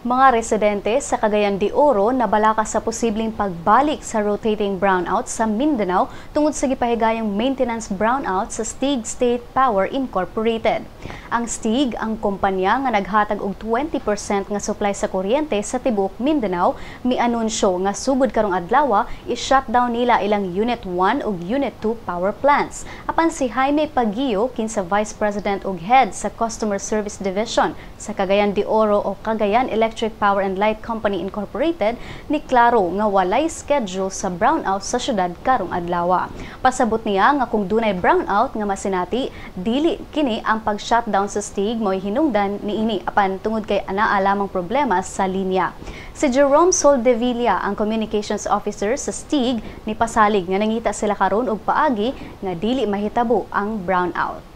Mga residente sa Cagayan de Oro nabalaka sa posibleng pagbalik sa rotating brownout sa Mindanao tungod sa gipahigayong maintenance brownout sa Stieg State Power Incorporated. Ang Stieg ang kumpanya nga naghatag og 20% nga supply sa kuryente sa tibuok Mindanao, mianunsyo nga sugod karong adlaw i-shutdown nila ilang Unit 1 ug Unit 2 power plants. Apan si Jaime Paguio, kinsa Vice President ug Head sa Customer Service Division sa Cagayan de Oro o Cagayan Electric Power and Light Company Incorporated, ni klaro nga walay schedule sa brownout sa syudad karong adlaw. Pasabot niya nga kung dunay brownout nga masinati, dili kini ang pag-shutdown sa Stieg mo'y hinungdan niini, apan tungod kay anaa lamang problema sa linya. Si Jerome Soldevilla, ang Communications Officer sa Stieg, ni pasalig nga nangita sila karon og paagi nga dili mahitabo ang brownout.